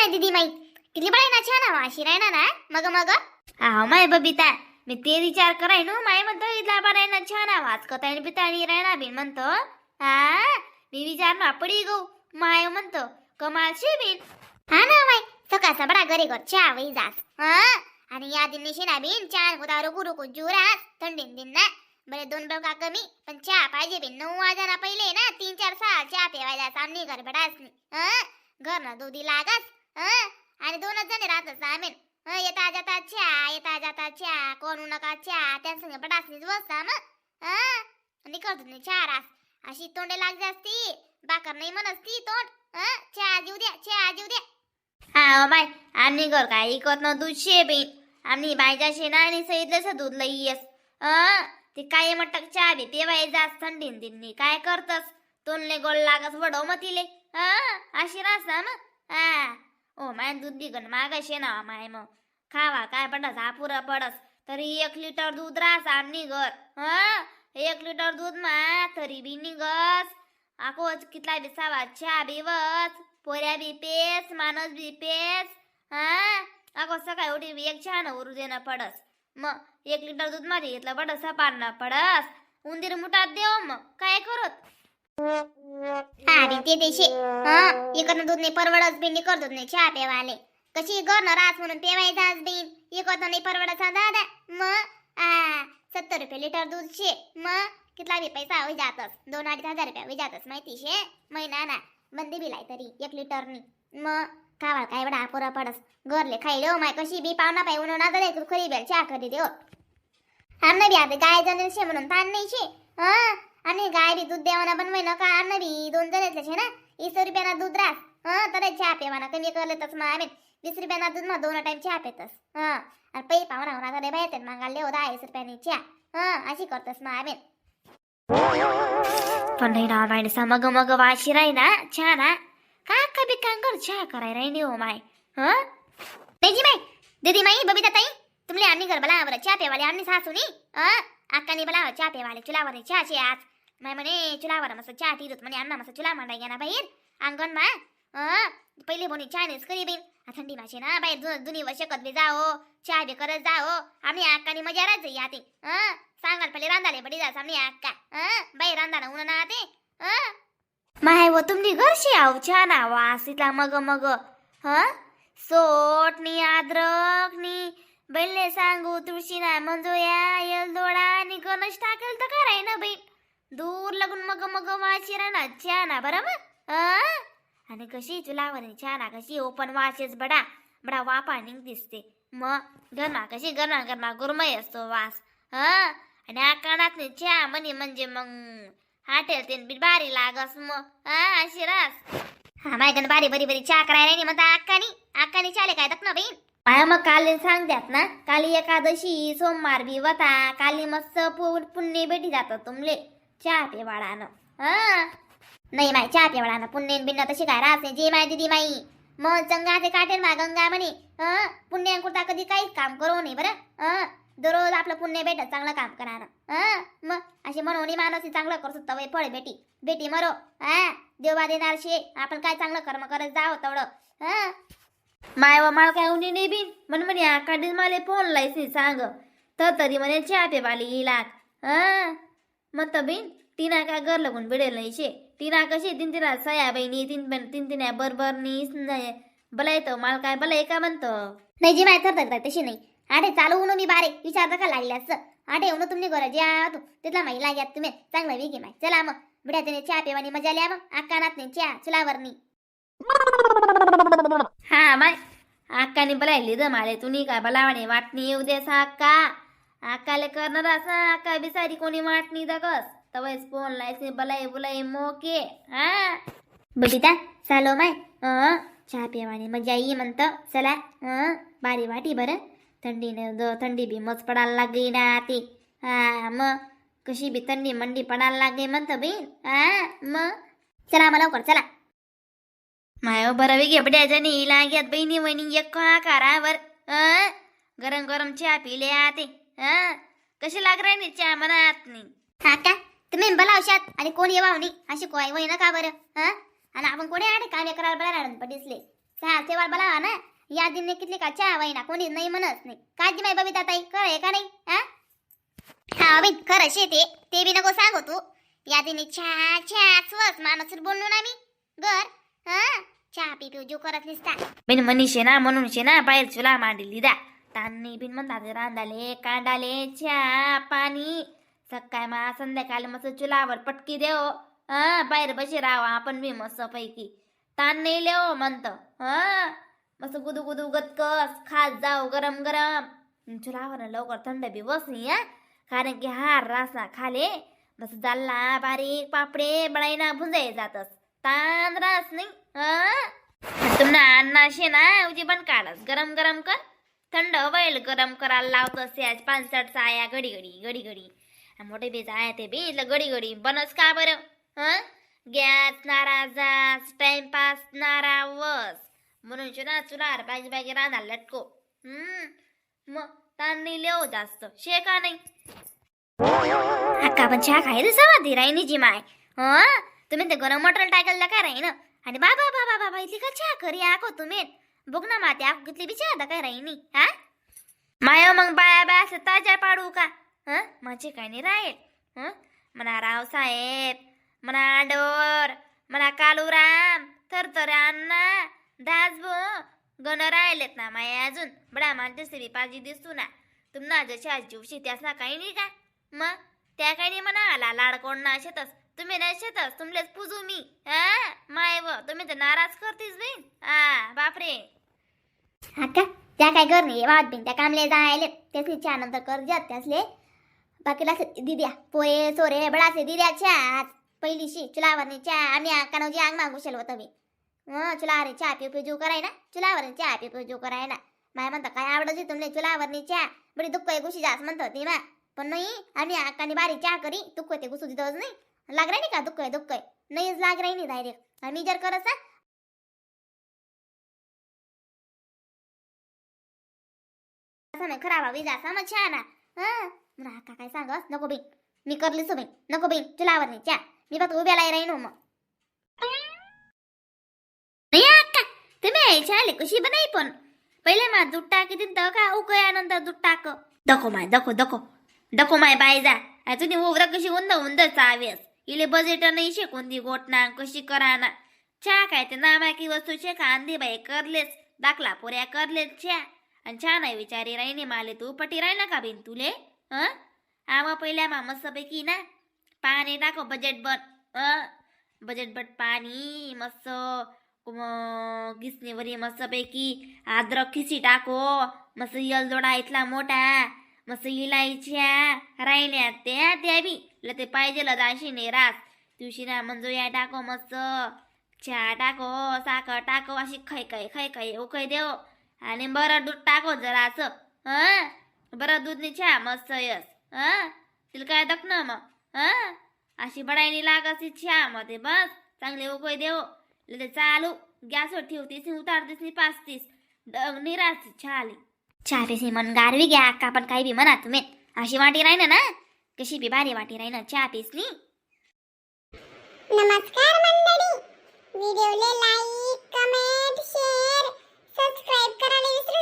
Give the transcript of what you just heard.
दीदी माई कितली बडाई ना छान वाशी राय ना मग मग. हा माय बबिता, मी ते विचार कराय नो माय म्हणतो इथला बडाई ना छान आवाज कताय बितानी रायना बिन म्हणतो. हा मी विचार ना पडी गो माय म्हणतो कमाल शे बिन. हा ना माय, सकाळ बडा घरी घर चहा वही जास. हा आणि या दिन निशी ना बिन चार होता रुकू रुकू जुरास थंडीन दिन ना बरे दोन बळका कमी पण चहा पाहिजे बिन. 9 वाजाना पहिले ना 3-4 साल चहा पेवायला सामनी घर बडासनी. हा घर ना दुधी लागस. हा आणि दोनच जण राहतस आम्ही. येता जाता चहा, येता जाता चहा, कोणू नका चहा त्यांसंग बडासनीच बसता मग. हा आणि करतो नाही चहा रास अशी तोंडे लाग जास्ती बाकर नाही म्हणसती तोंड. हा चहा जीव द्या, चहा जीव द्या. हा बाय, आम्ही घर काय इकत ना दूध शे बिन. आम्ही बायजा शे ना आणि सईतलंस दूध लई येस. ते काय मटक चहा बी पेवाय जास थंडीन दिननी काय करतस तोंडले गोल लागस वडो मग तिले. हा अशी रास मग. हा ओ my दूध बिगन माग शे ना माय मग खावा काय पडस आपुरा पडस तरी 1 लिटर दूध रास आम्ही घर. हा 1 लिटर दूध मा तरी बी निघस आकोच कितला बी सावा चहा बी वस पोऱ्या बी पेस माणूस बी पेस. हा अगो सकाळी उठी बी एक चहा न उरू देणं पडस मग 1 लिटर दूध मध्ये घेतलं पडस पारणं पडस उंदीर मुठात देव मग काय करत. हा बी ते देशे. हा इकडनं दूध नाही परवडस बिन, इकडं दूध नाही चहा पेवाले कशी घर न रास म्हणून पेवायचा बिन इकडं नाही परवडस दादा मग. आ 70 रुपये लिटर दूध शे मग कितला बी पैसा होई जातस 2-2.5 हजार रुपये होई जातस माहिती शे महिना ना बंदी बिलाय तरी 1 लिटरनी मग खावा काय बडा पुरा पडस घरले खाई हो माय कशी बी पावना पाय उन्हा ना झाले खरी बेल चहा करी देव. आमना बी आता गाय जणेल शे म्हणून ताण नाही शे. हा आणि गाय बी दूध देवाना बनवाय नका आमना बी 2 जण शे ना 20 रुपयाना दूध रास. हा तर चहा पेवाना कमी करले तस मग आम्ही 20 रुपयाना दूध मग 2 टाइम चहा पेतस. हा आणि पै पाहुणा होणार तर बाहेर मागायला हो 10 रुपयानी चहा. हा अशी करतस मग आम्ही. पण नाही ना माय सा मग मग वाशी राही ना छान. हा का कभी कांगर चहा कराय राही हो माय. हा नाही जी माई दीदी माई बबिता ताई तुमले आम्ही घर बला बरं चहा पेवाले आम्ही सासू नी अक्कानी बला चहा पेवाले चुलावर चहा शे आज माय म्हणे चुलावर मस्त चहा ती म्हणे अण्णा मस्त चुला मांडाय ना बाहेर अंगण मा. पहिले बोनी चहा नेस करी बिन थंडी माशे ना बाहेर जुनी व शकत बी जाओ चहा बी करत जाओ आम्ही अक्कानी मजा राहत जाई आते. सांगाल पहिले रांधाले बडी जास आम्ही अक्का बाई रांधा ना उन्हा ना ते. माय व तुमनी घरशी आव छान वास इथला मग मग. हा सोट नी अद्रक नी बैलने सांगू तुळशी ना मंजोया येलदोडा आणि गणेश टाकेल तर कराय ना बहीण दूर लागून मग मग वाशी राहणार छान बरं मग. आणि कशी चुलावर छान कशी ओपन वाशेच बडा बडा वापा निघ दिसते मग गरमा कशी गरमा गरमा गुरमय असतो वास. हा आणि आकानात नाही चहा म्हणे म्हणजे मग हाटेल ते बी भारी लागस मग. हा अशी रास. हा माय गण बारी बरी बरी चहा करायला नाही म्हणता अक्कानी अक्कानी चाले काय दक ना बहीण. माया मग काल सांगत्यात ना काली एकादशी सोमवार बी वता काली मस्त पुण्य भेटी जात तुमले चहा पेवाळानं. हा नाही माय चहा पेवाळानं पुण्य बिन्न तशी काय राहत नाही जे माय दीदी माई मग चंगा ते काटेल मा गंगा म्हणे. पुण्य कुर्ता कधी काहीच काम करू नाही बरं. दररोज आपलं पुण्य भेटत चांगलं काम करा ना. मग अशी म्हणून माणूस चांगलं करतो तवय फळ भेटी भेटी मरो. हा देवा देणार शे आपण काय चांगलं कर्म करत जावं तेवढं. हा माय व माल काय उनी नाही बिन म्हण म्हणे आकाडीच माले फोन लायसी सांग तर तरी म्हणे चहा पेवाली लाग. हा मग तर बिन तिना काय घर लागून बिडेल नाही शे तिना कशी तीन तिना सया बहिणी तीन तीन तीन बरोबर नाही बलाय तर माल काय बलाय का म्हणतो. नाही जी माय तर तशी नाही आठे चालू होऊन मी बारे विचार का लागले असं आठे येऊन तुम्ही गोरा ज्या तू तिथला माई लाग्यात तुम्ही चांगलं वेगी माय चला मग बिड्या त्याने चहा पेवानी मजा आली मग अक्का नाही चहा चुलावरनी. हा माय अक्काने बलायली the माले तुम्ही काय बलावाने वाटणी येऊ दे सा अक्का अक्काले करणार असा अक्का बिसारी कोणी वाटणी दगस तवयच फोन लायसे बलाई बुलाई मोके. हा बबिता चालो माय चहा पेवानी मजा येई म्हणतं चला. बारी वाटी बरं थंडीने थंडी बी मच पडायला लागली ना ती. हा मग कशी बी थंडी मंडी पडायला लागली म्हणतं बहीण. हा मग चला मग लवकर चला. माय बरं वेगे जणी लाग्यात बहिणी वहिनी एक कारावर गरम गरम चहा पिले आते. हा कशी लाग राहिली चहा मनात नाही. हा का तुम्ही बलावशात आणि कोण येवाव नाही अशी कोय वय ना का बरं. हा आणि आपण कोणी आडे काम करायला बरं राहणार दिसले. सहा सेवा बोलावा ना. या दिन कितली का चहा वाईना कोणी नाही म्हणत नाही. काळजी माय बबिता ताई, खरं आहे का नाही? हा हा बिन खरं शे ते ते बी नको सांगू तू. या दिनी चहा चहा स्वस माणूस बोललो ना मी घर. हा चहा पी पिऊ जीव करत निसता. बिन मनीषे ना म्हणून शे ना बाहेर चुला मांडली दा तान्नी बिन म्हणतात रांदाले कांडाले चहा पाणी सकाळ मा संध्याकाळी मस्त चुलावर पटकी देव. हा बाहेर बशी राहावं आपण बी मस्त पैकी ताण नाही लेव म्हणत. हा मस्त गुदू गुदू गतकस खात जाऊ गरम गरम चुलावर. लवकर थंड बी बसनी हा, कारण की हार रासना खाले मस्त जाल्ला बारीक पापडे बळाईना भुंजाय जातस, ताण रास नाही. हा तुमना अन्नाशे ना उजी पण काढस गरम गरम कर, थंड होईल गरम करायला लावतस. याच पानसट आया घडी घडी घडी घडी मोठे बी जाय ते बी इथलं घडी घडी बनस का बरं? हं गॅस नाराजास टाइमपास नारावस म्हणून चुना चुनार बागी बागी रांधा लटको. मग ताण नाही लेव जास्त शे का नाही. अक्का पण चहा खायला सवा राहिनी जी माय. हं तुम्ही ते गरम मटण टाकायला काय राही ना. आणि बाबा बाबा बाबा इथली का चहा करी आको तुम्ही बघ ना माते आको कितली बी चहा काय राहिनी. हा माय मग बाया बाया असं ताज्या पाडू का? हं माझे काय नाही राहील. हं म्हणा रावसाहेब, म्हणा आडोर, म्हणा कालूराम, थरथर अण्णा दासभो गण राहिलेत ना माया अजून बडा माणसे बी पाजी दिसतो ना. तुम्हाला जशा जीवशी त्यासना काही नाही का मग त्या काही नाही म्हणा आला लाड कोण ना शेतस तुम्ही नाही शेतस तुमलेच पूजू मी. हा माय व तुम्ही तर नाराज करतीस बिन. हा बापरे. हा का त्या काय कर नाही वाद बिन त्या कामले जायले त्यासनी चहा नंतर कर जात त्यासले. बाकीला दिद्या पोहे सोरे बडासे दिद्या चहा पहिलीशी चुलावरनी चहा. आम्ही कानोजी अंग मागू शेल होतं मी. हं चुलावर चहा पिऊ पिऊ जीव कराय ना, चुलावर चहा पिऊ पिऊ जीव कराय ना. माय म्हणता काय आवडत तुमले चुलावरनी चहा बडी दुःख आहे घुशी जास म्हणत होती मा. पण नाही आम्ही आकाने बारीक चहा करी दुःख ते घुसू दिदच नाही लाग नाही का दुःख आहे दुःख आहे नाहीच लाग राही नाही डायरेक्ट. आम्ही जर करत समय खराब हवी जासा मग छान. हा म्हणा काका काय सांगस नको बाई मी करलीच बाई नको बाई चुलावर नाही चहा मी फक्त उभ्याला राहीन मग. नाही अक्का तुम्ही यायच्या आले कशी बनाई पण पहिले मा दूध टाकी दिन तर का उकळ्यानंतर दूध टाक. दको माय दको दको दको माय बाई जा तुम्ही ओवरा कशी उंद उंद चावेस इले बजेट नाही शे कोणती गोटना कशी कराना चहा काय ते नामाकी वस्तू शे कांदे बाई करलेच दाखला पुऱ्या करलेच चहा आणि छान आहे विचारी राहिने माले तू पटी राहिला का बिन तुले. हं आवा पहिल्या मा मस्तपैकी ना पाणी टाको बजेट बन बजेट बट पाणी मस्त गिसणीवरी मस्तपैकी अद्रक खिसी टाको मस्त येलदोडा इथला मोठा मस्त इलायच्या राहिल्या त्या त्या बी ल ते पाहिजे दाशी नाही रास तुशी ना मंजुया टाको मस्त चहा टाको साखर टाको अशी खै खै खै खै उकय देव आणि बरं दूध टाको जरासं. हं बरं दूधनी चहा मस्त यस. हं तिला काय दखणं मग. हं अशी बडायनी लागत चहा मध्ये बस चांगले उकय देव लते चालू गॅसवर ठेवतीस उतारतीस नि पाचतीस डग निरास छाली चहा पिसी मन गारवी घ्या अक्का पण काही बी म्हणा तुम्ही अशी वाटी राही ना कशी बी भारी वाटी राही ना चहा पिसनी. नमस्कार मंडळी, व्हिडिओला like, comment, share, subscribe करायला विसरू